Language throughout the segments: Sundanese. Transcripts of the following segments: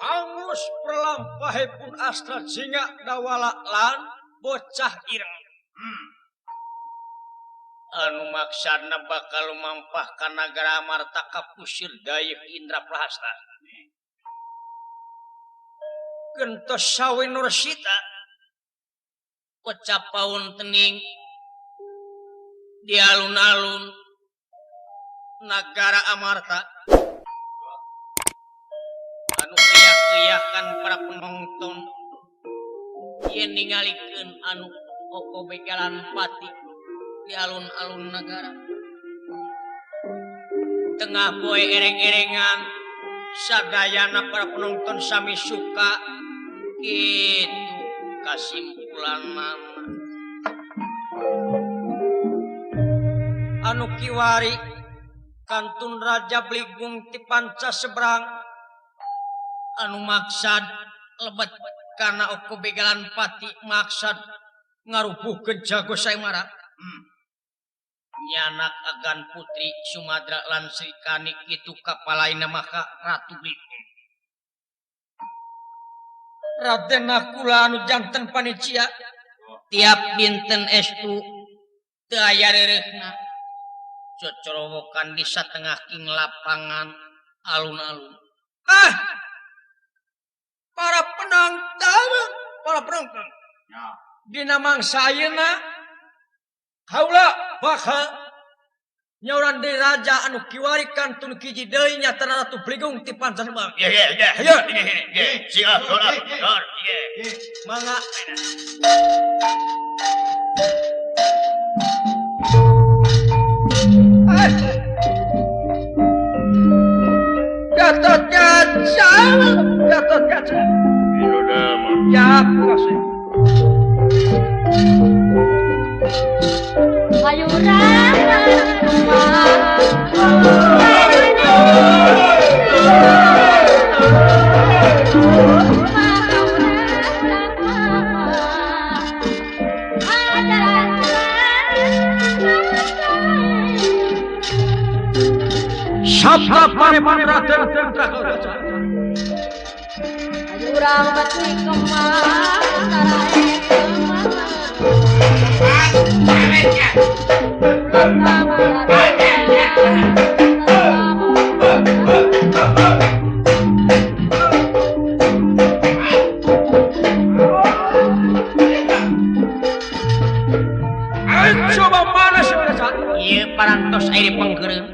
Angus perlampahipun Astra Jingga dawala lan bocah ireng. Anu maksana bakal lumampah ka nagara Amarta kapusir Dayeuh Indra Prahasta. Gentos sawe Nursita kocap paun tening di alun-alun nagara Amarta. Anu kriak-kriakan para penonton yen ningalikeun anu oko begalan pati di alun-alun nagara. Tengah poe ereng-erengan sadayana para penonton sami suka kitu kasimpulanna. Anu kiwari kantun Raja Bligung ti panca seberang anu maksad lebet kana oko begalan pati maksad ngarubuhkeun jago Saimara. Nyanak agan putri Sumadra lan Sri Kani kitu kapalaina maka Ratu Bligung. Raden Nakula anu janten panitia tiap dinten estu teu aya reureuhna cocorowokan di satengah king lapangan alun-alun. Ah, para penonton, para penonton. Dina mangsa ayeuna kaula bakal nyauran deui raja anu kiwari kantun kiji deui nyata Ratu Bligung ti panca Subang. Ye ye ye. Hayo. Ye, siap, dor, ye. Mangga. Gatot Kaca, Gatot Kaca. Ya, kasih. Ayo Sabda panemon Raden Putra Kaca. Urang bati kemah Coba mana sebenarnya? Ieu parantos air pengkerem.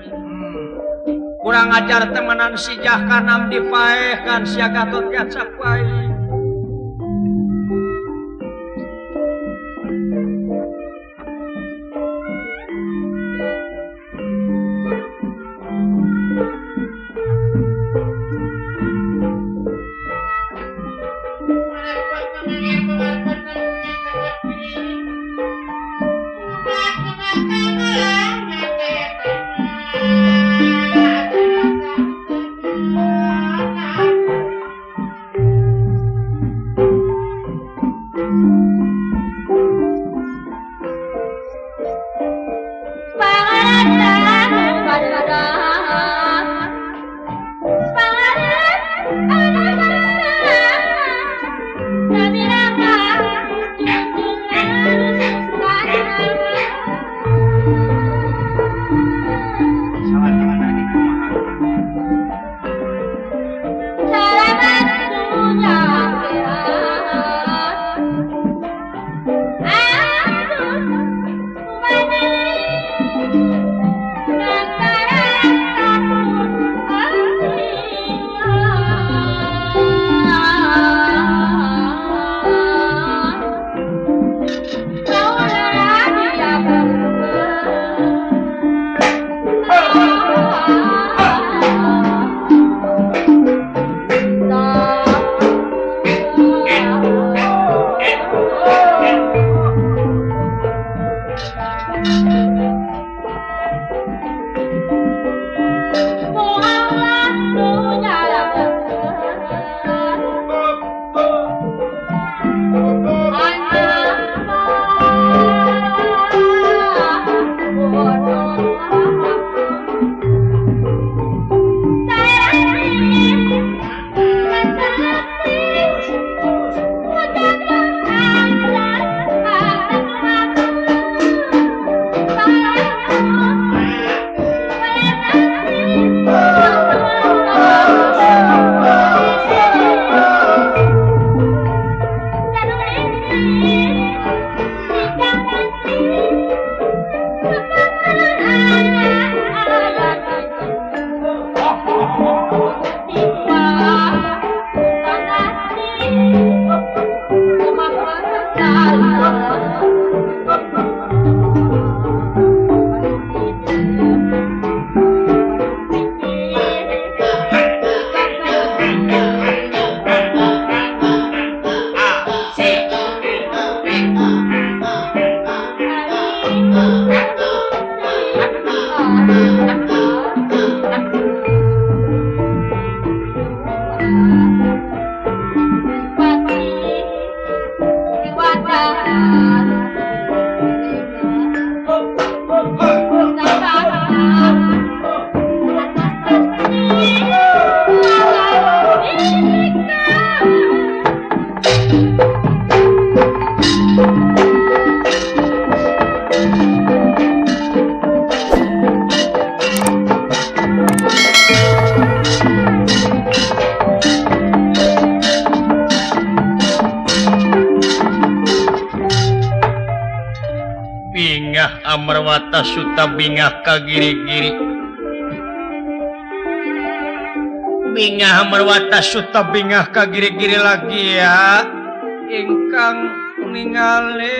Kurang ajar temenan si Jakanam dipaehkan sia Gatot Kaca paeh. Amarwata Suta bingah ka giri-giri. Bingah Amarwata Suta bingah ka giri-giri lagi ya ingkang ningali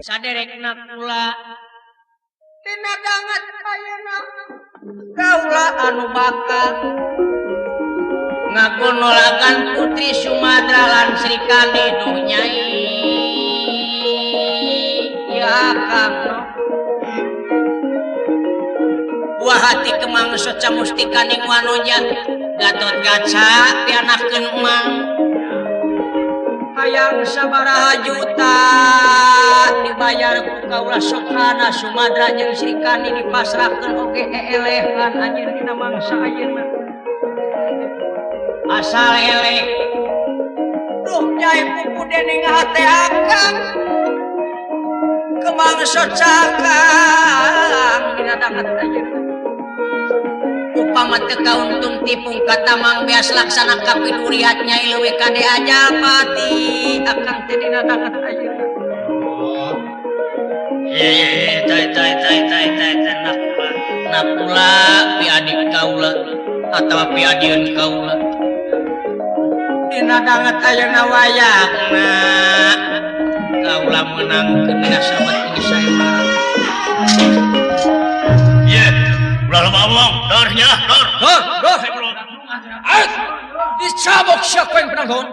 saderekna kula tina danget ayeuna kaula anu bakal ngagonolakan Putri Sumadra lan Sri Kandi duh Nyai ya Kang. Buah hati Kemang Soca Mustika ning wanoja Gatot Kaca pianakeun emang hayang sabaraha juta dibayar ku kaula Sokhana Sumadra jeung Sri Kandi dipasrahkeun oge eelehan anjeun dina mangsa ayeuna asal eleh duh Nyai pupu dening hate akang Kemang Soca kang dina danget ayeuna upama teu kauntung tipung katamang beas laksana kapiduriat Nyai leuwih kade aja pati akang teh dina danget ayeuna. Tai tai tai tai tai nakula nakula piadik kaula atawa piadieun kaula dina danget ayeuna wayahna kaula meunangkeun dina sahabat saema. Ye, ulah loba omong, dor nya, dor. Dor, dor. Dicabok siapa yang penonton?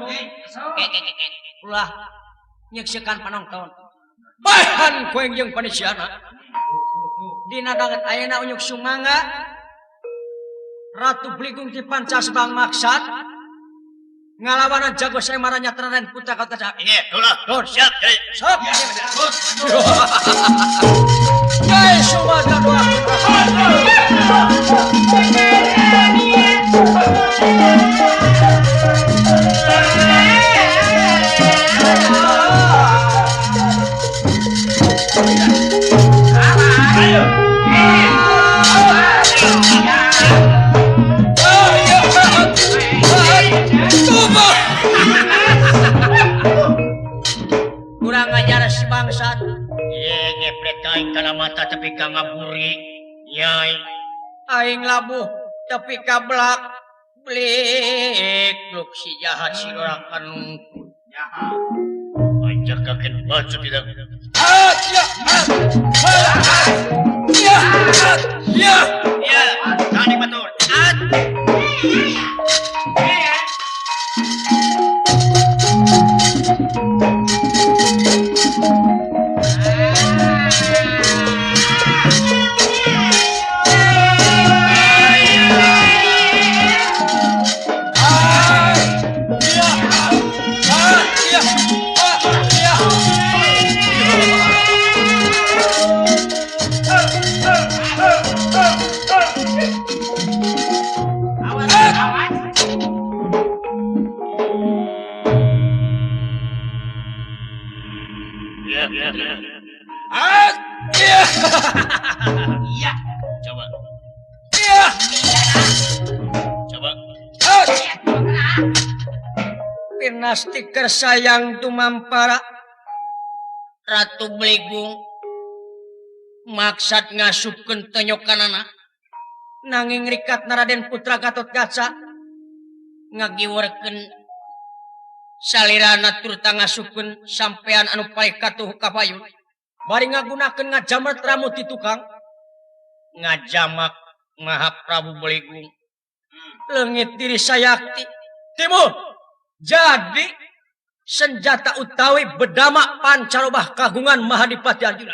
Ulah nyeksikan penonton. Bahan koeng jeung panisiana. Dina danget ayeuna unyuk sumangga Ratu Bligung ti Pancasbang maksad ngalawanan jago saemara nyata Raden Putra Gatotkaca. Iya, ulah. Dor, siap. Sok. Jai Sumadra doa. Kurang ajar si bangsat. Ye ngeplek aing kana mata tepi ka ngaburi. Nyai aing labuh tepi ka belak blik bluk si jahat si orang anu ajak kaken baca tidak. Ya ya ya ya tani batur. Ya. Coba. Ya. Coba. Pinastiker sayang tumampara Ratu Bligung maksad ngasupkeun tonyokanana nanging rikat Raden Putra Gatotkaca ngagiwerkeun salirana turta ngasupkeun sampean anu paeh katuh ka payun bari ngagunakeun ngajamret rambut di tukang ngajamak Mahaprabu Bligung leungit diri sayakti timur jadi senjata utawi bedama pancarobah kagungan Mahadipati Arjuna.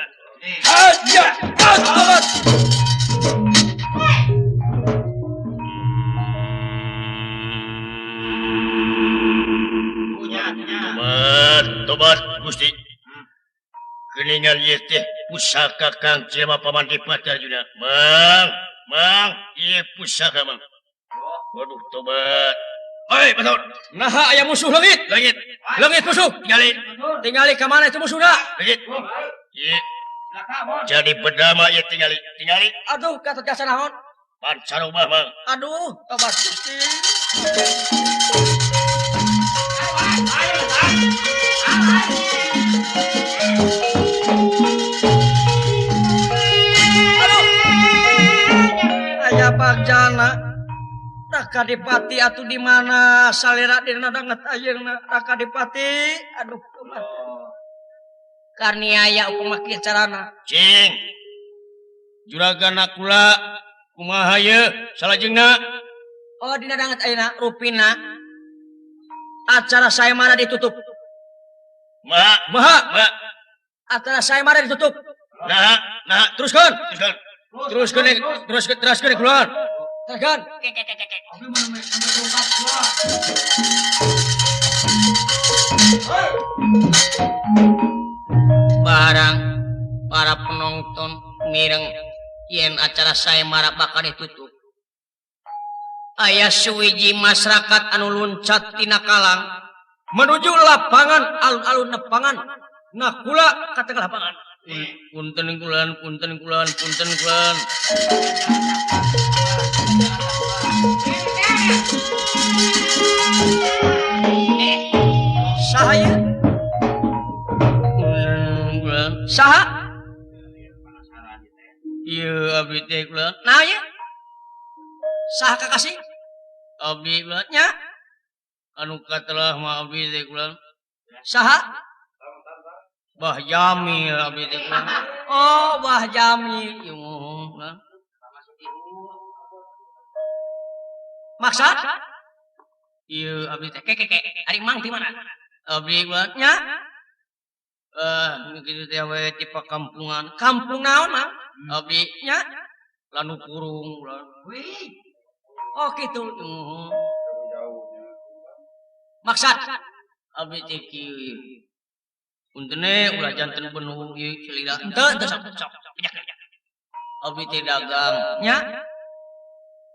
Aja amat. Tobat, tobat Gusti. Geningan ieu teh pusaka Kang Jelema Paman Dipati Arjuna. Mang, mang, ieu pusaka mang. Waduh, tobat. Hei, batur. Naha aya musuh leungit. Leungit. Leungit musuh. Tingali. Tingali ka mana itu musuhna? Leungit. Ieu Jadi bedama ieu tingali tingali. Aduh kata jasa naon? Pancarobah Mang. Aduh tobat Gusti. Aduh. Aya bagjana. Raka Dipati atuh di mana salira dina danget ayeuna Raka Dipati. Aduh kumaha. Karniaya kumaha kieu carana? Cing. Juragan kula kumaha ieu salajengna? Oh dina danget ayeuna rupina acara sayembara ditutup. Maha, maha, maha. Acara sayembara ditutup. Nah, nah, teruskan. Teruskan. Teruskan, teruskan, teruskan keluar. Teruskan. Barang para penonton mireng yen acara sayembara bakal ditutup. Aya suwiji masyarakat anu luncat tina kalang menuju lapangan alun-alun nepangan nakula ka tengah lapangan. Punten kulan, punten kulan, punten kulan. Saha ieu? Kulan. Saha? Ieu abdi teh kulan. Nah ieu? Saha kakasih? Abdi kulan. Nya? Anu katelah mah abdi teh kulan. Saha? Bah Jamil abdi teh kulan. Oh, Bah Jamil. Ieu muhun kulan. Maksad? Ieu abdi teh keke. Ari mang di mana? Abdi kulan. Nya? Kitu teh we ti pakampungan. Kampung naon, Mang? Abdi nya? Lanu kurung kulan. Wih. Oh, kitu. Muhun. Maksad? Abdi teh kieu. Untene ulah janten penuh ieu celila. Henteu, henteu sok sok. Abdi teh dagang. Nya?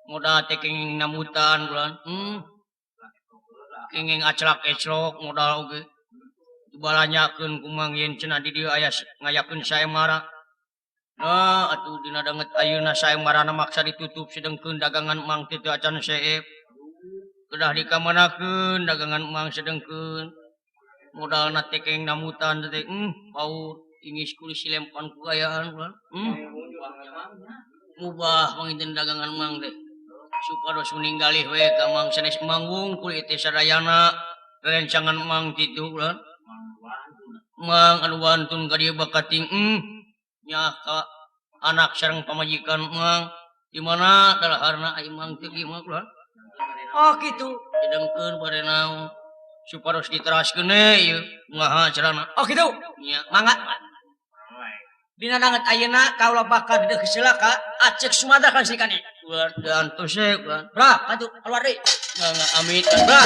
Modal teh kenging namutan kulan. Kenging aclak-eclok modal oge. Balanyakeun kumang yen cenah di dieu aya ngayakeun sayembara. Nah, atuh dina danget ayeuna sayembarana maksa ditutup sedengkeun dagangan mang teh teu acan seep. Kedah dikamanakeun dagangan mang sedengkeun. Modalna teh kenging namutan teh paur ingis kulis silempan ku gayaan kulan. Mubah panginten dagangan mang teh. Supados meninggalih we ka mang sanes manggung kulit teh sadayana rencangan mang kitu kulan. Mang anu wantun ka dieu bakating nya ka anak sareng pamajikan mang di mana dalaharna ai mang teh ieu mah kulan. Oh kitu. Sedengkeun bade naon supados diteraskeun ieu kumaha carana. Oh kitu. Nya mangga. Dina danget ayeuna kaula bakal dideuk heula ka Acek Sumatera kan sikani. Keluar dan tosek kulan. Bra, atuh keluar deui. Mangga amit bra.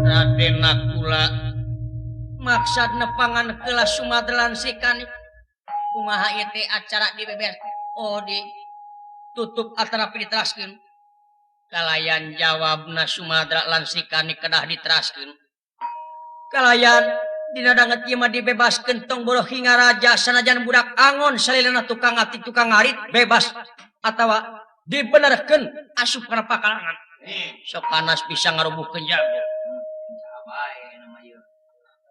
Raden Nakula maksad nepangan kelas Sumatera lan Sikani. Kumaha ieu teh acara dibeber? Oh ditutup atanapi diteraskeun. Kalayan jawabna Sumatera lan Sikani kedah diteraskeun. Kalayan dina danget ieu mah dibebaskeun tong boroh hingaraja sanajan budak angon salilana tukang ati tukang ngarit bebas atawa dibenerkeun asup kana pakalangan. Sok panas bisa ngarubuhkeun jago.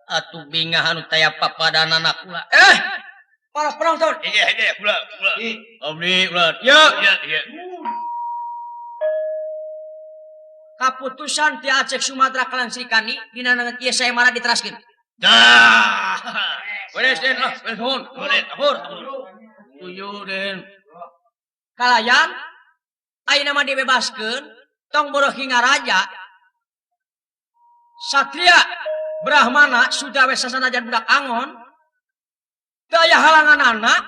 Atuh bingah anu taya papadanana kula. Para penonton. Iya, kula, kula. Abdi kula. Ya, ya, ya. Kaputusan ti Aceh Sumatera kalan Srikani dina danget ieu sayembara diteraskeun. Dah. Beres den lah, beres nuhun. Beres, ampur. Tujuh den. Kalayan ayeuna mah dibebaskeun tong boroh hingaraja. Satria Brahmana sudah we sasanajan budak angon. Teu aya halanganana.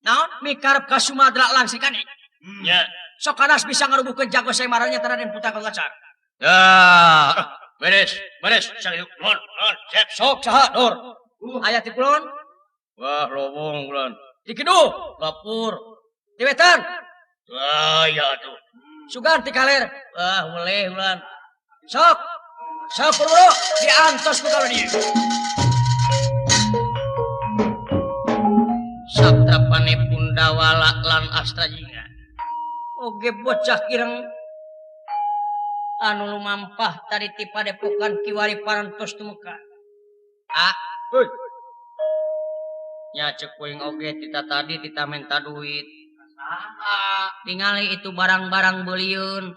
Naon mikarep ka Sumatera lan Srikani. Nya. Sok kanas bisa ngarubuhkeun jago sayembaranya Raden Putra Gatotkaca. Ya, beres, beres. Sakitu. Nuhun, nuhun, siap. Sok saha dor? Aya ti kulon? Wah, lobong kulon. Di kidul, lapur. Di wetan. Wah, ya atuh. Sugan ti kaler. Wah, boleh kulon. Sok. Sok bro, diantos ku kaula dieu. Sabda Pundawala lan Astrajinga. Oge bocah ireng anu lumampah tadi ti padepokan kiwari parantos tumeka. Ah, heuy. Nya ceuk kuring oge tita tadi tita menta duit. Ah, tingali itu barang-barang beulieun.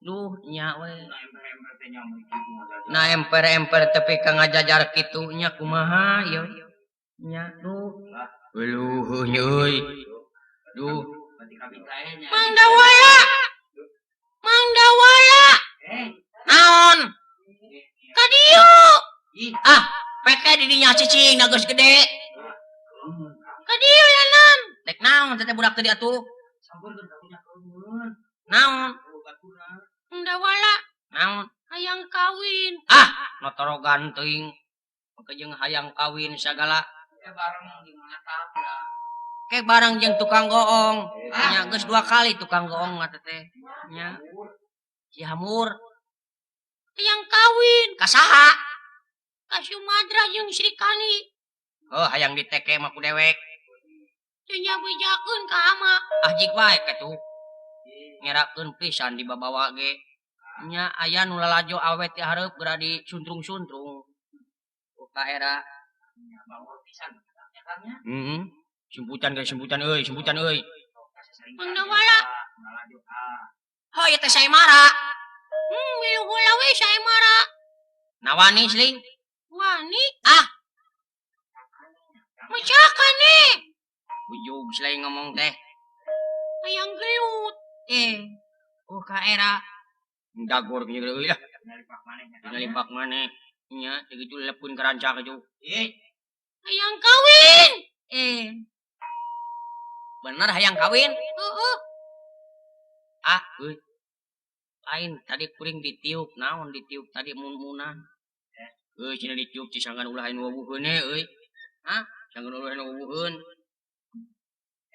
Duh, nya we. Nah emper-emper tepi ka ngajajar kitu nya kumaha ieu? Nya duh. Euluh nya euy. Duh. Mang Dawala. Mang Dawala. Naon? Ka dieu. Ah, peke di dinya cicing da geus gede. Ka dieu lanan. Dek naon teh budak tadi atuh? Naon? Mang Dawala. Naon? Hayang kawin. Ah, notorogan teuing. Make jeung hayang kawin sagala. Ke barang jeung tukang goong. Nya geus dua kali tukang goong mah teh. Nya. Si Hamur. Hayang kawin. Ka saha? Ka Sumadra jeung Sri Kani. Oh, hayang diteke mah ku dewek. Teu nya bejakeun ka ama. Ah jig wae katuh. Ngerakeun pisan dibabawa ge. Nya aya nu lalajo awe ti hareup geura disuntrung-suntrung. Ka era. Heeh. Simputan ge simputan euy, simputan euy. Mang Dawala. Heuh ieu teh Saimara. Milu heula we Saimara. Nawani sling? Wani. Ah. Mecakan nih. Ujug selain ngomong teh. Hayang gelut. Oh ka era. Dagor ge euy lah. Nalipak maneh. Nya teu kitu lepun karancak kitu. Hayang kawin. Bener hayang kawin? Heeh. Ah, euy. Lain tadi kuring ditiup naon ditiup tadi mun-munan. Euy cenah ditiup cisangkan ulah anu wawuheun euy. Hah? Sangkan ulah anu wawuheun.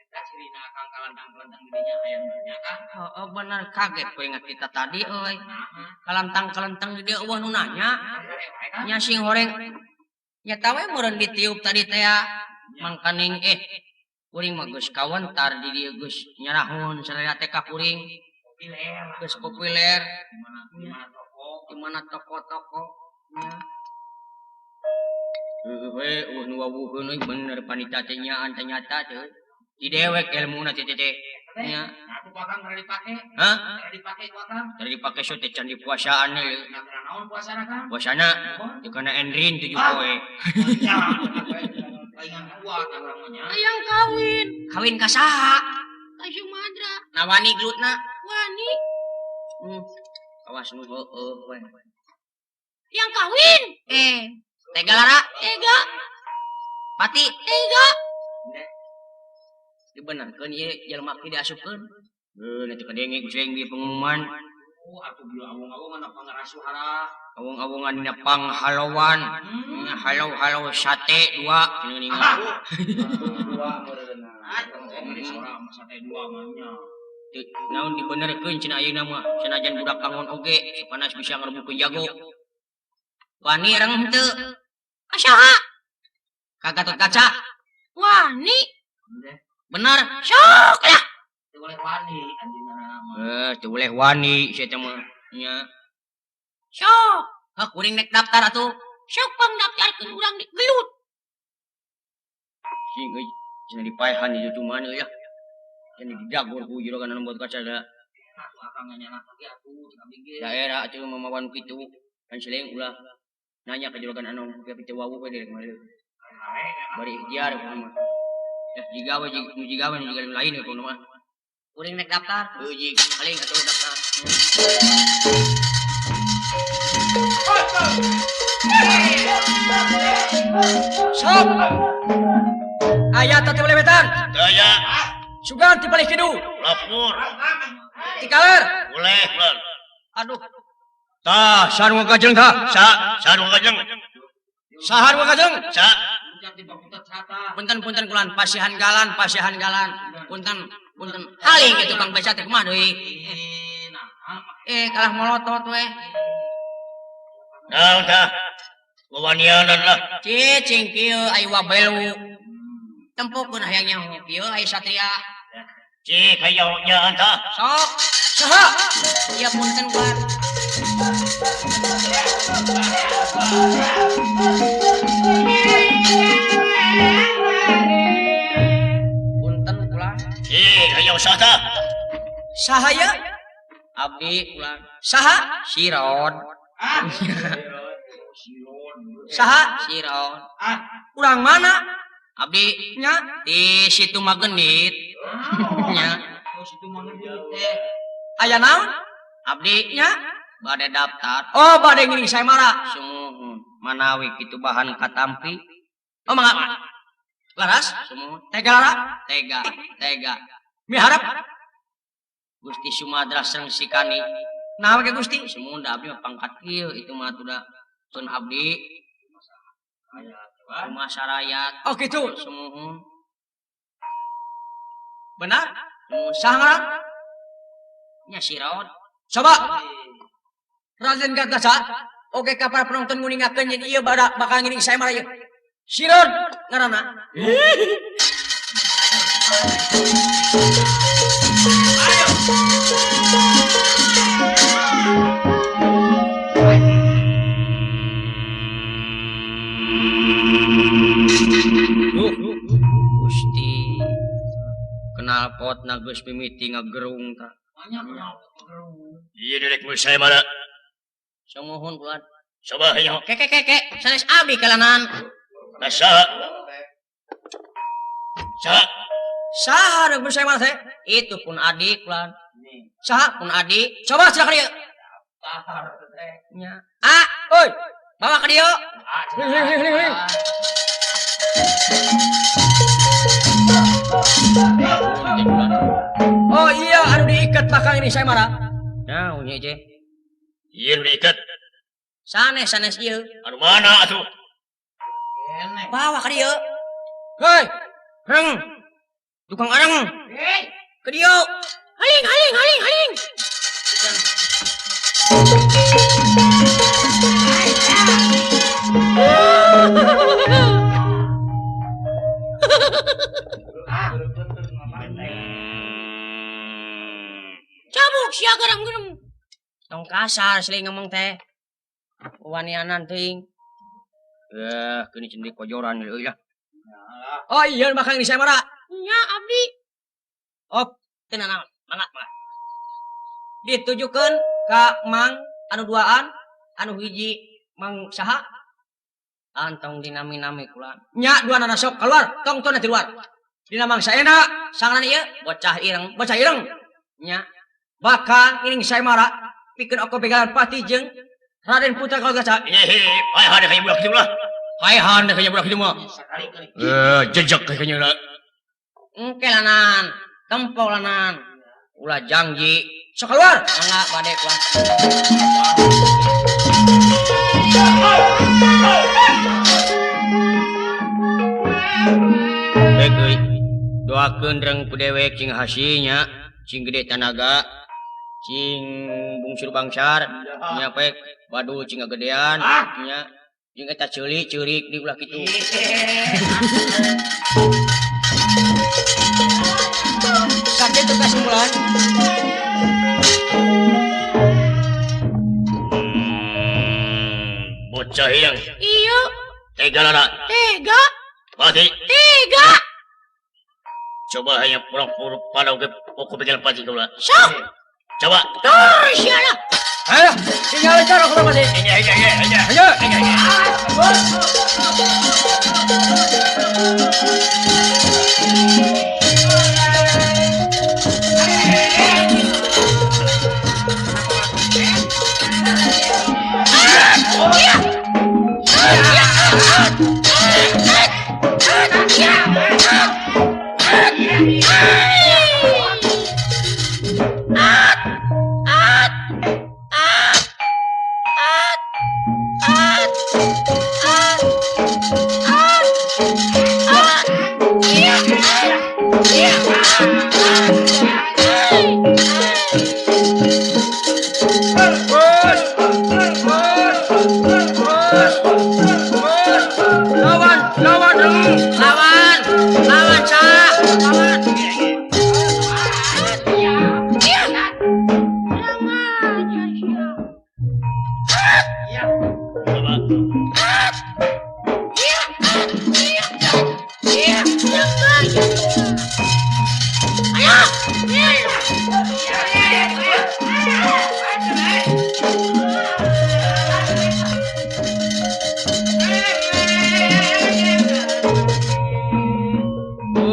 Eta cirina akang kalantang-kalantang didinya hayang nanya kah? Heeh, bener kaget kuring kita tadi euy. Kalantang-kalantang di dieu eueuh nu nanya. Nya sing horeng. Nya tawe meureun ditiup tadi teh ya. Mangkaning kuring mah geus kawentar di dieu geus nyarahun sararea teh ka kuring. Geus populer. Di mana toko-toko. Nya. Heueuh we eueuh nu wawuheun euy bener panita teh nyaan teh nyata teh. Di dewek ilmuna teh teh. Nya. Atuh ku akang tara dipake. Hah? Tara dipake ku akang. Tara dipake so teh can dipuasaan euy. Nah, naon puasana Kang? Puasana teu kana endrin 7 poe. Palingan kuat akang mah nya. Hayang kawin. Kawin ka saha? Ka Sumadra. Nawani gelutna? Wani. Awas nu heueuh we. Hayang kawin. Tega lara? Tega. Pati? Tega. Dibenarkeun ieu jelema kieu diasupkeun. Heuh, nanti kadenge ku sing di pengumuman. Oh, atuh bieu awong-awongan apa ngarasuhara? Awong-awongan dina panghalowan. Halo-halo sate dua cenah ningal. Dua meureunna. Sora mah sate dua mah nya. Naon dibenerkeun cenah ayeuna mah sanajan budak angon oge supanas bisa ngrebukeun jago. Wani reng henteu? Asaha? Ka Gatot Kaca. Wani. Bener. Sok lah. Teu boleh wani anjeunna mah. Teu boleh wani sia teh mah. Nya. Sok. Hah, kuring nek daftar atuh. Sok pang daftarkeun urang di gelut. Sing euy, cenah dipaehan di cuman euy ya. Cenah didagur ku juragan anu buat kaca da. Atuh akang nanya lagi atuh cek abdi ge. Daerah atuh mamawan kitu. Kan seleng ulah nanya ke juragan anu ke teu wawuh we direk mah. Bari ikhtiar mah. Ya jigawe nu jigawe nu jiga lain we kumaha mah. Kuring nek daftar, heuh jig, paling atuh daftar. Sok. Aya teh belebetan. Daya. Sugan ti palih kidu. Lapor. Ti kaler. Boleh, ulah. Aduh. Tah, sarua kajeng tah. Sa, sarua kajeng. Saha sarua kajeng? Sa. Punten-punten kulan pasihan galan, pasihan galan. Punten, punten. Haling itu Kang Beca teh kumaha deui? Kalah molotot we. Naon tah? Wawanianan lah. Cicing kieu aya wabelu. Tempokeun hayang nyaho kieu aya satria. Cik hayang nyaan tah. Sok. Saha? Ieu punten kuat. Punten kula. Cik hayang saha tah? Saha ye? Abdi kula. Saha? Sirod. Saha? Sirod. Urang mana? Abdi nya di situ Magenit. Nya. Oh, situ Magenit teh. Aya naon? Abdi nya bade daftar. Oh, bade ngiring sayembara. Sumuhun manawi kitu bahan katampi. Oh, mangga. Laras? Sumuhun. Tega lara? Tega, tega. Miharap Gusti Sumadra sareng Sikani. Naon ke Gusti? Sumuhun da abdi mah pangkat kieu itu mah tuh pun abdi. Rumah sarayat. Oh gitu. Sumuhun. Benar? Sumuhun. Saha ngaran? Nya Sirod. Coba. Raden Gatotkaca. Oke ka para penonton nguningakeun yen ieu bakal ngiring sayembara ieu. Sirod ngaranna. Ayo. Gusti kenal pot na geus mimiti ngagerung tah. Ieu direk mun sayembara. Sumuhun kula. Coba hayo. Ke ke ke ke sanes abdi kalanan. Nah, saha? Saha? Saha rek mun sayembara teh? Itu pun adik kula. Saha? Pun adik. Coba silakan ieu. Nya. Ah, oi, bawa ka dieu. Ling ling ling ling. Oh iya, anu diikat bakal ini saya marah. Nah, unyi je. Iya, nu diikat. Sanes, sanes ieu. Anu mana atuh? Bawa ka dieu. Hei, reng. Tukang areng. Hei, ka dieu. Haling, haling, haling, haling. Cabuk sia garang gerem. Tong kasar seling ngomong teh. Wanianan teuing. Keuni cendik kojoran euy lah. Oh iya makan ini saya marah. Nya abdi. Oh, teu nanaon. Mangga, mangga. Ditujukeun ka Mang anu duaan, anu hiji Mang saha? Antong dinami-nami kula. Nya dua nana sok keluar, tong tong di luar. Dina Mang saena, sangaran ieu bocah ireng, bocah ireng. Nya bakal ngiring sayembara pikeun oko begalan pati jeung Raden Putra Gatotkaca. Hehe, paehan ka budak kitu lah. Paehan ka budak kitu mah. Jejak ka nya. Engke lanan, tempo lanan. Ulah janji. Sok keluar. Mangga bade kula. Baik euy. Doakeun reng ku dewek cing hasilnya, cing gede tanaga, cing bungsur bangsar, nya pek badul cing ngagedean, nya jeung eta ceulik ceurik di ulah kitu. Sakitu kasimpulan. Bocah yang iya. Tega lana. Tega. Pati. Tega. Coba hanya purang-purang pada oke pegang pati kau lah. Sok. Coba. Terus ya lah. Ayo, tinggal cara aku pati. Ayo, ayo, ayo, ayo, ayo, ayo.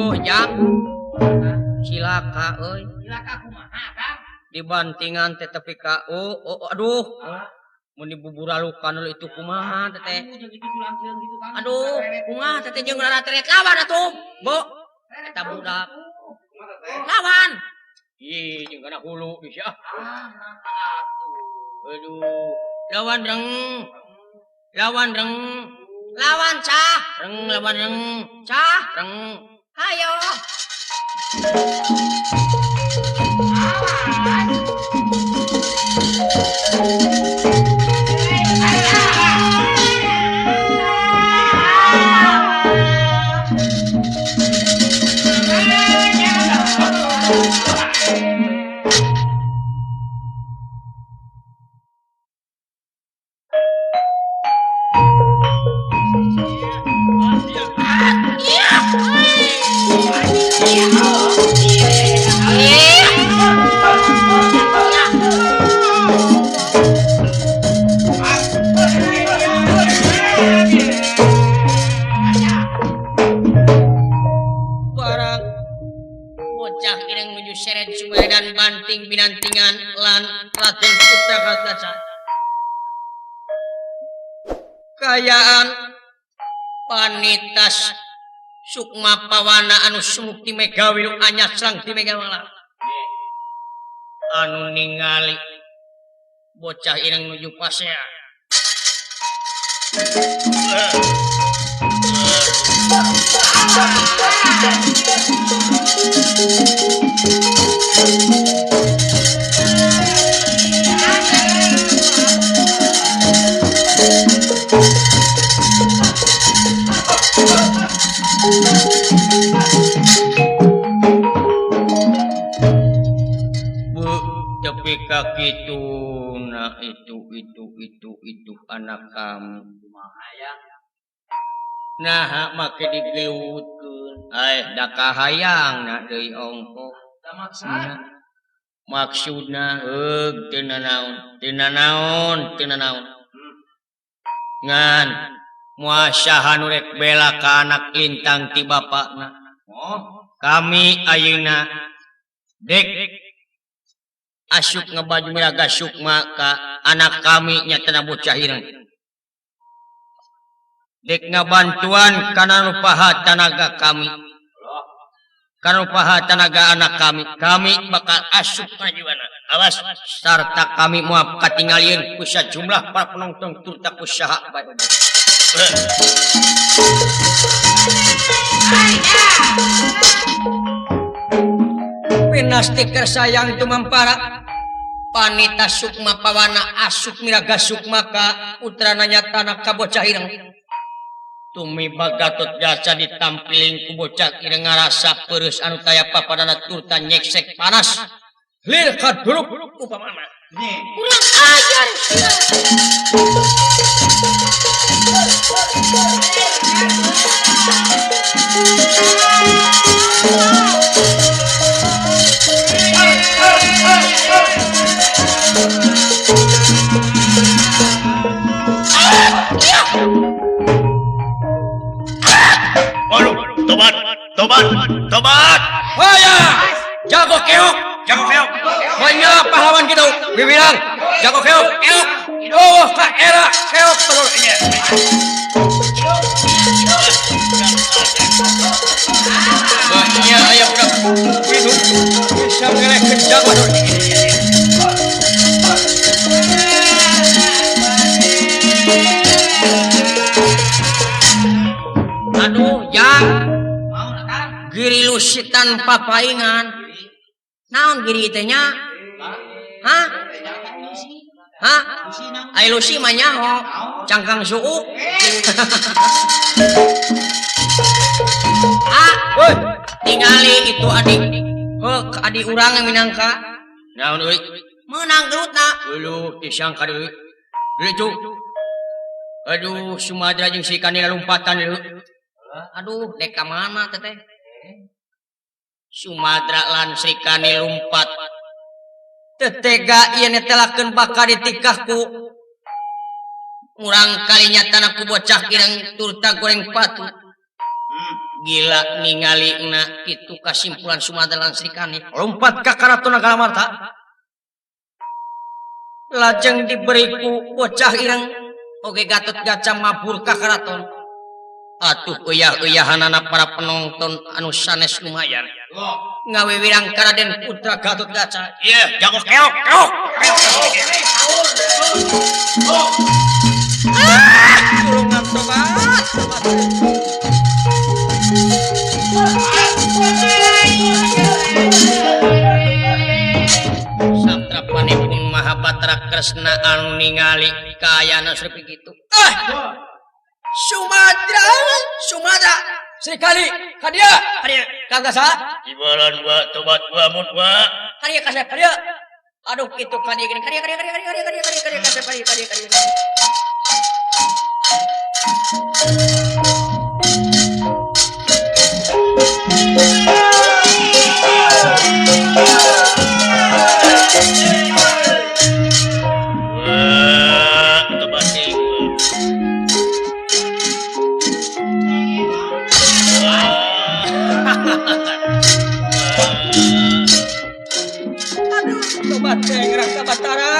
Aduh, jang. Cilaka euy. Cilaka kumaha, Kang? Dibantingan teh tepi ka oh, aduh. Mun dibuburalukan itu kumaha teteh. Aduh, kumaha teteh jeung rara-teret lawan atuh. Bo, eta budak. Lawan. Ih, jeung kana hulu geus ah. Aduh, lawan reng. Lawan reng. Lawan cah, reng lawan reng. Cah, reng. Hayo. Lawan. Banting binantingan lan Raden Putra Gatotkaca. Kayaan panitas Sukma Pawana anu sumukti Megawilu anyasrang di Megamala. Anu ningali bocah ireng nuju pasea. Bu, tepi kaki tuna itu anak kamu. Nah, make digeutkeun. Ai, da kahayang na deui ongkoh. Maksudna heug teu nanaon, teu nanaon, teu nanaon. Ngan moal saha nu rek bela ka anak lintang ti bapakna. Kami ayeuna dek asup ngebaju miraga sukma ka anak kami nyatana bocah ireng. Dek ngabantuan kana nu paha tanaga kami. Kana nu paha tanaga anak kami, kami bakal asup ngajiwana. Awas sarta kami moal katingalieun ku sajumlah para penonton turta ku saha bae. Pinasti sayang tumampara panita Sukma Pawana asup miraga sukma ka putrana nyatana ka bocah ireng. Tumiba Gatotkaca ditampiling ku bocah ireng ngarasa peureuh anu taya papadana turta nyeksek panas. Lir kaduluk upamana. Kurang ajar. Tobat, tobat, tobat. Haya, jago keok, jago keok. Banyak pahlawan kita, wiwilang, jago keok, keok. Oh, ka era keok telur ini. Banyak ayam udah itu bisa ngelehkeun jago telur ini. Aduh, jang. Giri lusi tanpa paingan. Naon giri teh nya? Hah? Hah? Ai lusi mah nyaho, cangkang suuk. Ah, woi, tingali itu adik. Heuh, adik urang minangka. Naon euy? Meunang gelutna. Uluh, disangka deui. Deui cu. Aduh, Sumadra jeung si Kanila lompatan deui. Aduh, dek ka mana teteh? Sumadra lan Sri Kani lumpat. Tetega ieu netelakeun bakal ditikahku. Urang kali nyatana ku bocah kirang turta goreng patu. Gila ningalina kitu kasimpulan Sumadra lan Srikandi lompat ka Karaton Nagaramarta. Lajeng diberi ku bocah ireng oge Gatot Kaca mabur ka karaton. Atuh uyah-uyahanana para penonton anu sanes lumayan. Ngawiwirang ka Raden Putra Gatot Kaca. Iya, jago keok, keok. Ah, tulungan tobat, tobat. Satrapanipun Mahabatra Kresna anu ningali kaayana seperti kitu. Ah! Sumadra, Sumadra, Srikandi, ka dieu, ka dieu, Kang Gasa. Ibaran wa tobat wa mun wa. Ka dieu kasep, ka dieu. Aduh kitu ka dieu geuning, ka dieu, ka dieu, ka dieu, ka dieu, ka dieu, ka dieu, ka dieu, kasep, ka dieu, ka dieu, ka dieu. Tobat teh Raka Batara.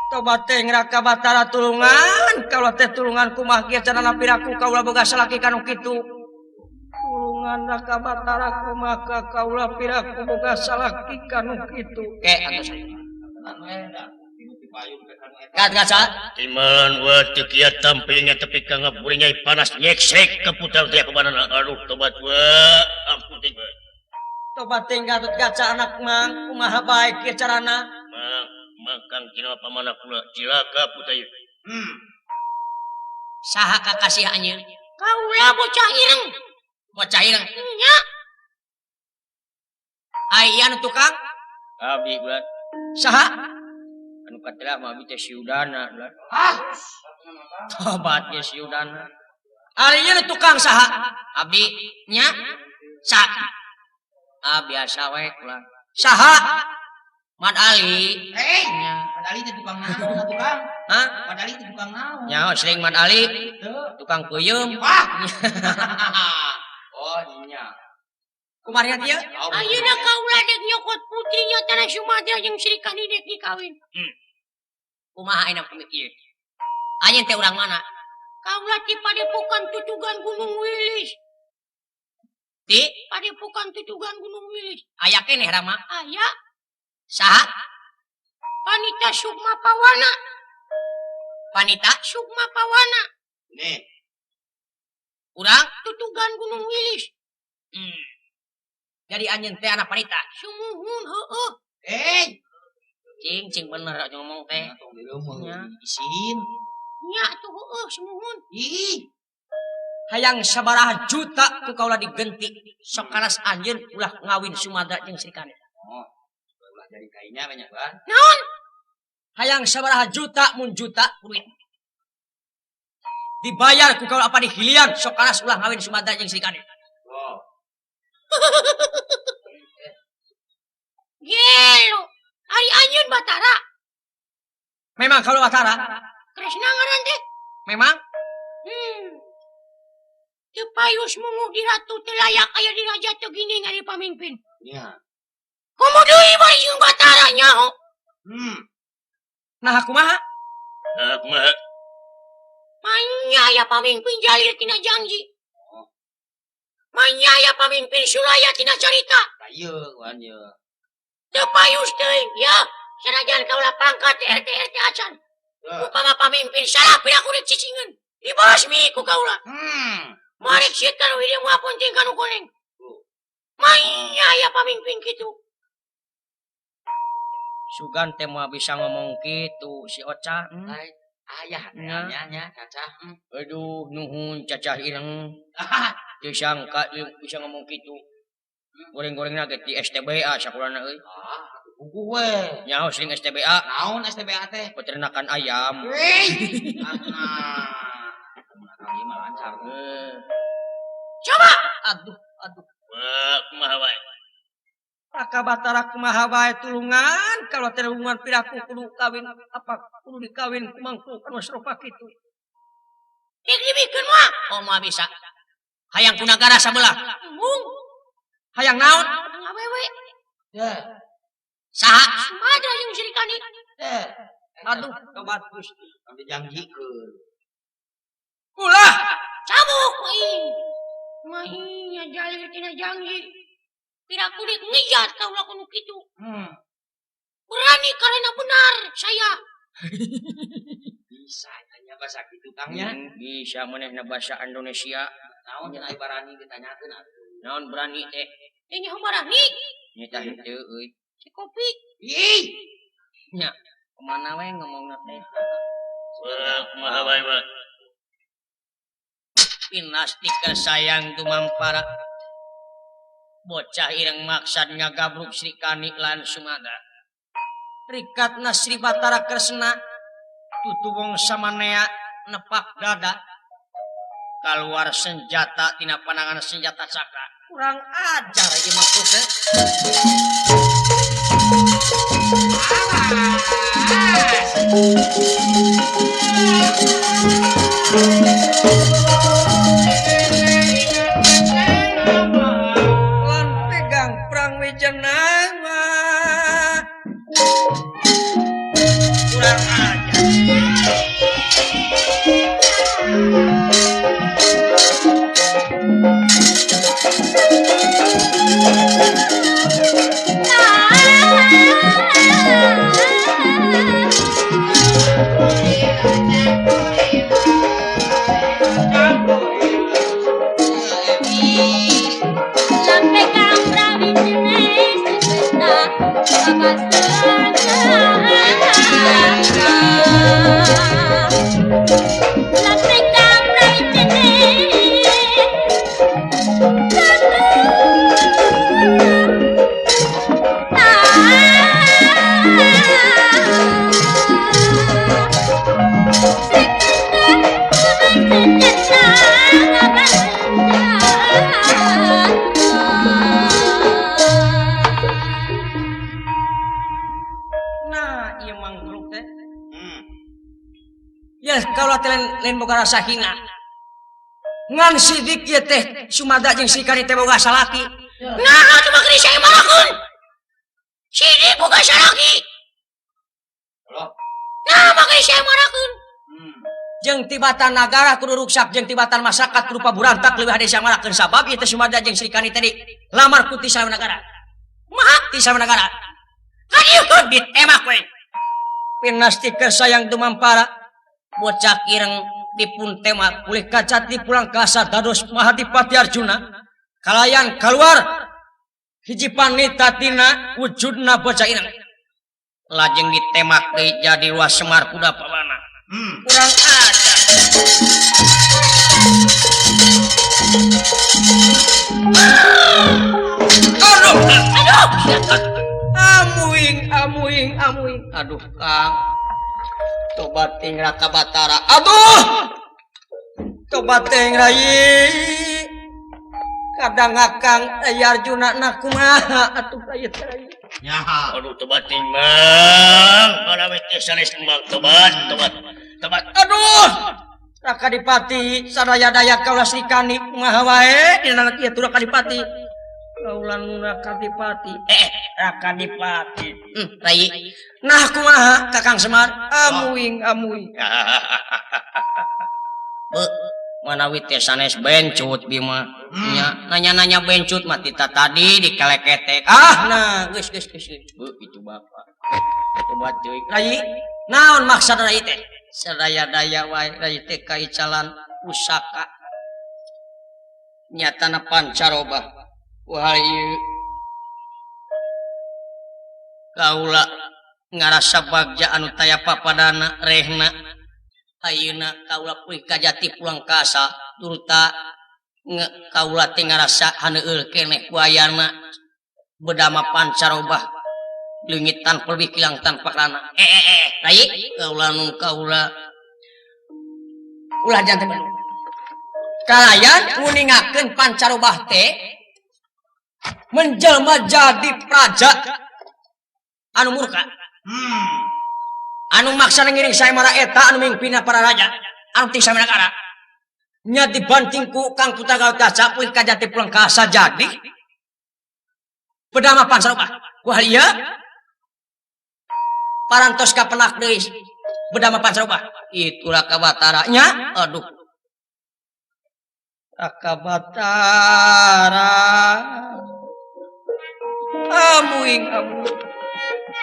Tobat teh Raka Batara tulungan, kaula teh tulungan kumaha kieu carana piraku kaula boga salaki kanu kitu. Tulungan Raka Batara kumaha kaula piraku boga salaki kanu kitu. Ke atos. Gat gaca. Iman wa teu kieu tampilnya tepi ka ngaburi nyai panas nyeksek ka putar teh pamanana. Aduh tobat wa ampun teh. Tobat teh Gatot Kaca anak mang kumaha bae kieu carana. Mang Mangkang cina pamana kula cilaka putai. Saha kakasih anjeun? Kaula bocah ireng. Bocah ireng. Nya. Ai anu tukang? Abdi bulan. Saha? Anu katelah mah abdi teh si Udana bulan. Hah? Tobat ge si Udana. Ari ieu tukang saha? Abdi nya. Saha? Ah biasa we kula. Saha? Mat Ali. Eh, Mat Ali teh tukang naon tukang? Hah? Mat Ali teh tukang naon? Nyaho sering Mat Ali. Tukang peuyeum. Wah. Oh, nya. Kumaha kieu? Ayeuna kaula dek nyokot putrinya tanah Sumatera jeung Sri Kandi dek dikawin. Kumaha ayeuna pamikir? Anjeun teh urang mana? Kaula ti Padepokan Tutugan Gunung Wilis. Ti Padepokan Tutugan Gunung Wilis. Aya keneh Rama? Aya. Saha? Panita Sukma Pawana. Panita Sukma Pawana. Nih. Urang Tutugan Gunung Wilis. Jadi anjeun teh anak panita. Sumuhun heueuh. Eh. Cing cing bener ngomong teh. Tong direumeuh isin. Nya atuh heueuh sumuhun. Ih. Hayang sabaraha juta ku kaula digenti. Sok karas anjeun ulah ngawin Sumadra jeung Sri Kandi. Oh. Jadi kainya banyak kan? Naon? Hayang sabaraha juta mun juta duit. Dibayar ku kaula apa dihilian sok karas ulah ngawin Sumadra jeung Sri Kandi. Oh. Gelo. Ari anjeun Batara. Memang kaula Batara. Kresna ngaran teh? Memang. Teu payus munguh di ratu teu layak aya di raja teu gini ngari pamimpin. Nya. Komo deui bari jeung Batara nyaho. Nah kumaha? Nah kumaha? Manya aya pamimpin jalir tina janji. Manya aya pamimpin sulaya tina carita. Ieu wan ieu. Teu payus teuing ya. Sanajan kaula pangkat RT RT acan. Upama pamimpin salah piraku rek cicingeun. Dibasmi ku kaula. Marek sieut kanu hideung moal penting kanu koneng. Manya aya pamimpin kitu. Sugan teh moal bisa ngomong kitu si Oca. Ayah nya nya cacah. Aduh nuhun cacah ireng. Teu sangka bisa ngomong kitu. Goreng-gorengna ge ti STBA sakulana euy. Ah, buku we. Nyaho sering STBA. Naon STBA teh? Peternakan ayam. Nah, ieu mah lancar. Coba. Aduh, aduh. Wah, kumaha wae. Raka Batara kumaha bae tulungan kalau terhubungan piraku kudu kawin apa kudu dikawin kumangku anu serupa kitu. Dek dibikeun mah. Oh moal bisa. Hayang ku nagara sabelah. Embung. Hayang naon? Awewe. Teh. Saha? Sumadra jeung Sri Kandi. Teh. Aduh, tobat Gusti. Sampai jangjikeun. Ulah cabuk aing. Mah jalir tina janji. Piraku dek ngejat kaula kudu kitu. Berani karena benar saya. Bisa tanya bahasa kitu Kang nya. Bisa manehna bahasa Indonesia. Naon cenah barani ditanyakeun atuh. Naon berani teh? Teh nyaho barani. Nya tah henteu euy. Si kopi. Ih. Nya, kumaha we ngomongna teh? Wah, kumaha wae mah. Pinastika sayang dumampara. Bocah ireng maksad ngagabruk Sri Kandi lan Sumadra. Rikatna Sri Batara Kresna tutu wong samanea nepak dada. Kaluar senjata tina panangan senjata cakra. Kurang ajar ieu mah teh. Lan pegang perang wijenama. Kurang ajar. Ya kaula teh lain boga rasa hina. Ngan sidik ieu teh Sumada jeung Srikani teh boga salaki. Nah, cuma geus saya malakeun. Sidik boga salaki. Nah, maka saya marakeun. Jeung tibatan nagara kudu ruksak jeung tibatan masyarakat kudu paburantak leuwih hade sia marakeun sabab ieu teh Sumada jeung Srikani tadi lamar ku ti nagara. Kumaha ti nagara? Kadieukeun ditemak we. Pinastika sayang dumampara bocah ireng dipun temak ulih kacati pulang ka dados Mahadipati Arjuna kalayan keluar hiji panita tina wujudna bocah ireng lajeng ditemak deui jadi Wa Semar kuda pawana. Kurang ajar. Aduh, aduh. Amuing, amuing, amuing. Aduh, Kang. Tobat ting Raka Batara. Aduh. Tobat ting rai. Kadang akang aya Arjuna na kumaha atuh aya teh. Nyaha. Aduh tobat ting Mang. Mana we teh sanes Mang tobat, tobat. Tobat. Aduh. Raka Dipati sadaya-daya kaula Srikani kumaha wae dina ieu tu Raka Dipati. Kaula nu Raka Dipati. Raka Dipati. Rai. Nah kumaha Kakang Semar? Amuing, amuing. Manawi teh sanes bencut Bima. Nya nanya-nanya bencut mah tita tadi dikeleketek. Ah nah geus geus geus. Beuh itu bapak. Tobat deui. Rai, naon maksud rai teh? Sadaya-daya wae rai teh kaicalan pusaka. Nyatana pancarobah. Wah ieu kaula ngarasa bagja anu taya papadana rehna. Ayeuna kaula pulih kajati pulang ka asa turta kaula teh ngarasa haneueul keneh ku ayana bedama pancarobah leungit tanpa lebih kilang tanpa karana. Rai kaula nu kaula ulah janten kalayan nguningakeun pancarobah teh menjelma jadi praja anu murka. Anu maksa ngiring saemara eta anu mingpina para raja anu ti nagara nya dibanting ku Kang Putra Gatot pulih kajati pulang ka asa jadi bedama pancarobah ku hal ieu parantos kapenak deui bedama pancarobah itu Raka Batara nya. Aduh Raka Batara amuing amuing.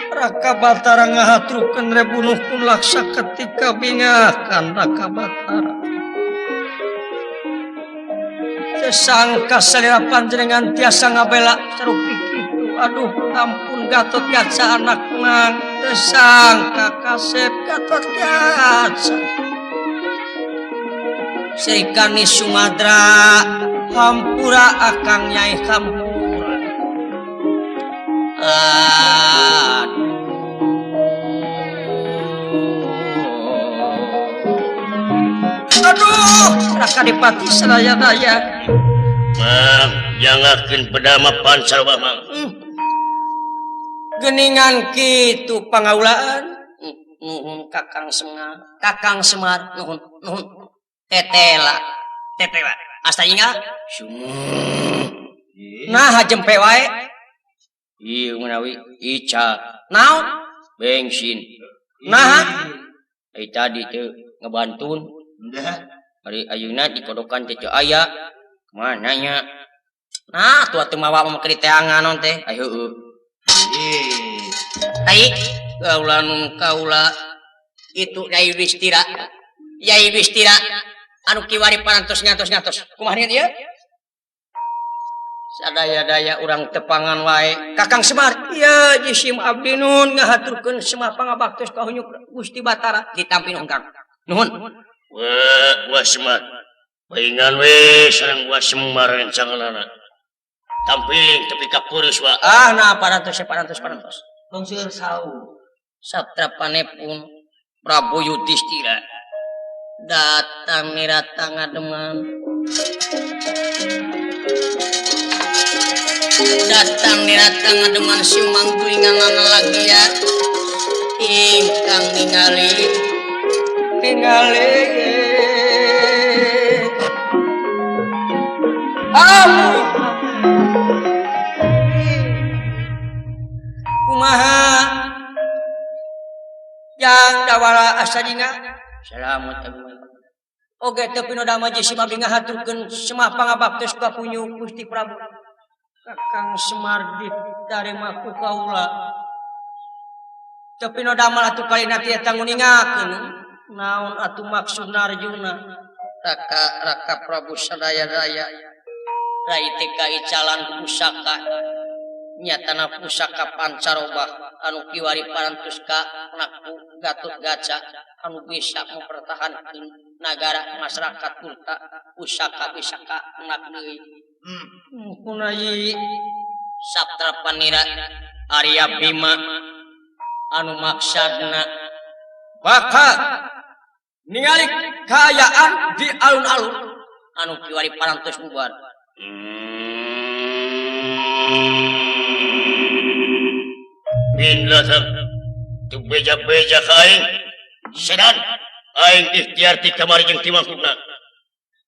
Raka Batara ngahatrukeun rebunuh pun laksa ketika bingakan Raka Batara. Sesangka salira panjenengan tiasa ngabela sarupi kitu. Aduh ampun Gatot Kaca anak mang. Sesangka kasep Gatot Kaca. Srikani Sumadra hampura akang nyai hampura. Aduh, Raka Dipati sadaya-daya. Mang, jangakeun bedama pancarobah Mang. Geningan kitu pangaulaan. Nuhun Kakang Semar, Kakang Semar, nuhun, nuhun. Tetela, tetela. Asta ingal? Nah, jempe wae. Ieu manawi ica. Naon? Bensin. Nah, ai tadi teu ngebantun. Ari ayeuna dikodokan teh teu aya. Kumaha nya? Nah, atuh atuh mawa mah keur diteangan naon teh. Ai heueuh. Tai kaula nu kaula itu Yai Yudhistira. Yai Yudhistira anu kiwari parantos ngantos-ngantos. Kumaha ieu? Sadaya-daya urang tepangan wae. Kakang Semar, ieu jisim abdi nun ngahaturkeun semah pangabaktos ka hunyuk Gusti Batara ditampi nuhun Kang. Nuhun. Wah, Wa Semar. Paingan we sareng Wa Semar rencanganana. Tampiling tepi ka purus wa. Ah, nah parantos parantos parantos. Tong seueur saung. Satrapanepun Prabu Yudhistira datang nirata ngademan. Datang nirata ngademan siumang gulingan lagi ya. Ingkang ningali ningali amuy kumaha yang dawala asadina selamat abdi. Oge teu pinodama jeung si mabdi ngahaturkeun semah pangabaktos ka punyu Gusti Prabu. Kakang Semar ditarima ku kaula. Teu pinodama atuh kalina teh eta nguningakeun naon atuh maksudna Arjuna. Raka raka Prabu sadaya-daya rai teh kaicalan pusaka nyatana pusaka pancaroba anu kiwari parantos ka naku Gatot Gaca anu bisa mempertahankan nagara masyarakat Kurta pusaka bisa ka nak deui. Kunayi Sabtra Panira Arya Bima anu maksudna bakal ningali kaayaan di alun-alun anu kiwari parantos bubar. Binatang tu beja-beja ka aing sedan aing ikhtiar ti kamari jeung ti mangkukna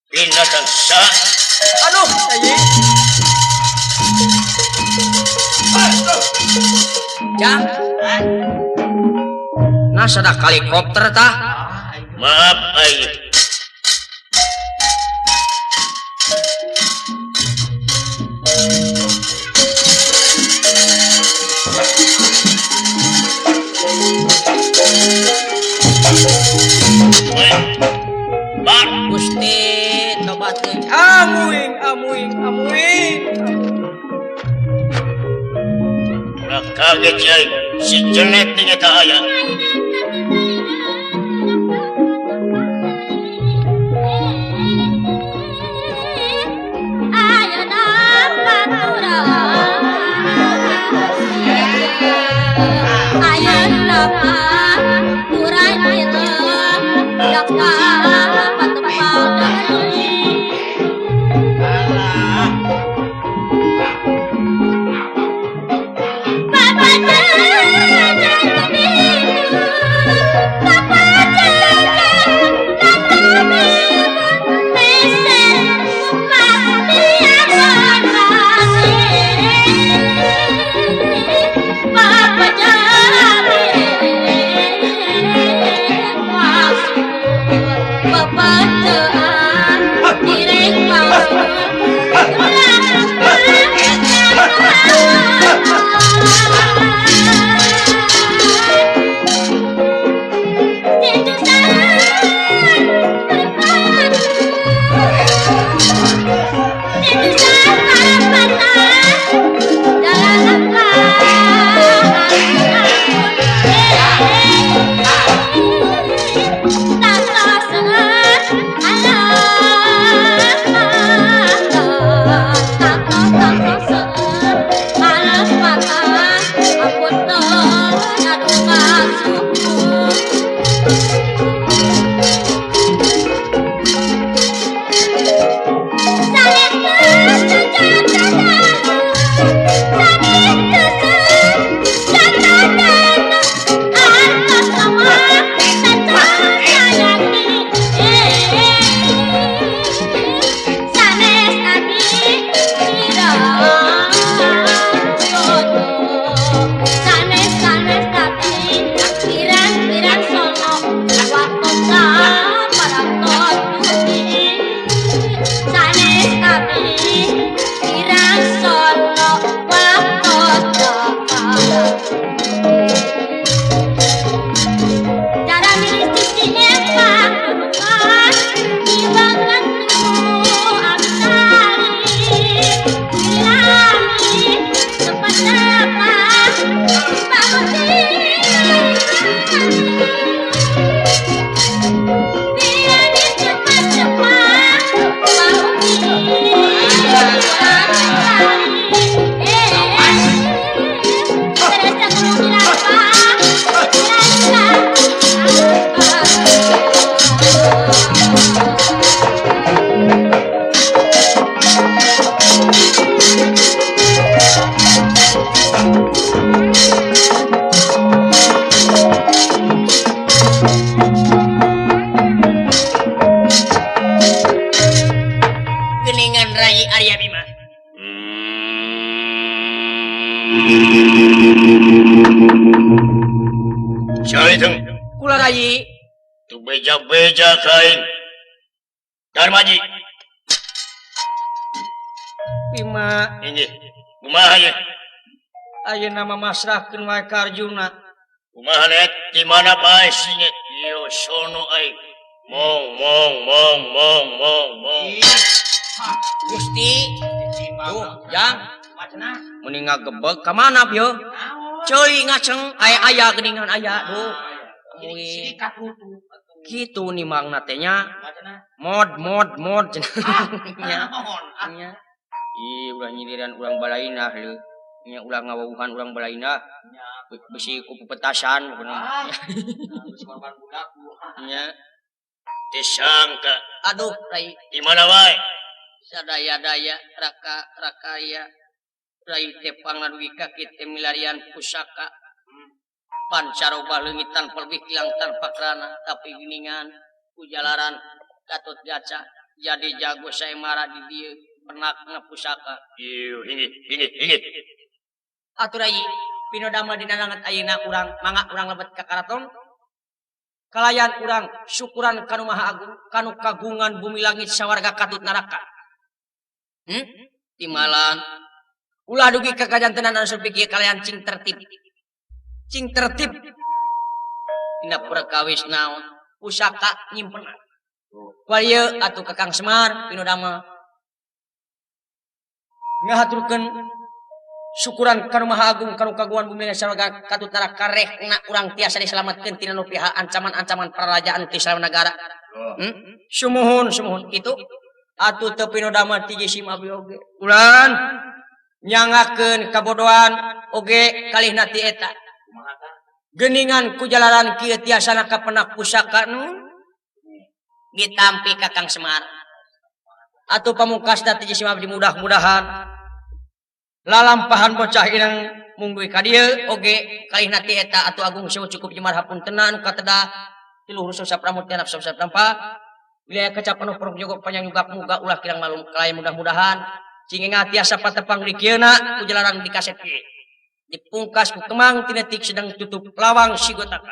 binatang sa aduh ayi jang nah sadak helikopter tah maaf aing. Gusti tobat amuing amuing amuing. Ulah kaget aing si jelet ning eta aya. Cai Kula rai. Tu beja-beja kain. Darmaji. Bima. Ini. Kumaha ye? Ayeuna mah masrahkeun wae ka Arjuna. Kumaha net di mana bae singet? Yo sono aing. Mong mong mong mong mong mong. Gusti. Tuh, Jang. Mending ngagebeg ka mana bieu? Ceuli ngaceng aya aya geuningan aya duh. Kitu nimangna teh nya. Mod mod mod nya. Nya. Ih, ulah nyiliran urang balainah leuh. Nya ulah ngawawuhan urang balainah. Besi ku pepetasan pokona. Nya. Disangka. Aduh, rai. Di mana wae? Sadaya-daya raka rakaya. Rai teh pangadugi ka kitu milarian pusaka. Pancaroba leungit tanpa lebih kilang tanpa kerana tapi geningan kujalaran Gatot Gaca jadi jago saemara di dieu penakna pusaka. Ieu inggih inggih inggih. Atuh rai pinodama dina langet ayeuna urang mangga urang lebet ka karaton. Kalayan urang syukuran kanu Maha Agung kanu kagungan bumi langit sawarga katut neraka. Timalan ulah dugi ka kajantenan anu saperti kalayan cing tertib. Cing tertib dina perkawis naon pusaka nyimpenan. Kualieu atuh Kakang Semar pinodama ngahaturkeun syukuran kanu Maha Agung kanu kagungan bumi sawarga katut neraka rehna urang tiasa diselametkeun tina nu pihak ancaman-ancaman pararajaan ti salama nagara. Sumuhun sumuhun kitu atuh teu pinodama ti jisim abdi oge. Ulan nyangakeun kabodohan oge kalihna ti eta. Geningan kujalaran kieu tiasana kapenak pusaka nu ditampi Kakang Semar. Atuh pamungkasna ti jisim abdi mudah-mudahan lalampahan bocah inang mungguy ka dieu oge kalihna ti eta atuh agung sewu cukup jemar hapuntenna anu kateda ti luhur sapramut tianap saprampa wilayah kecapan peruk jogok panjang nyugap muga ulah kirang malum kalayan mudah-mudahan cing ingat tiasa patepang di kieuna kujalaran di kaset kieu dipungkas ku kemang tinetik sedang tutup lawang sigotaka.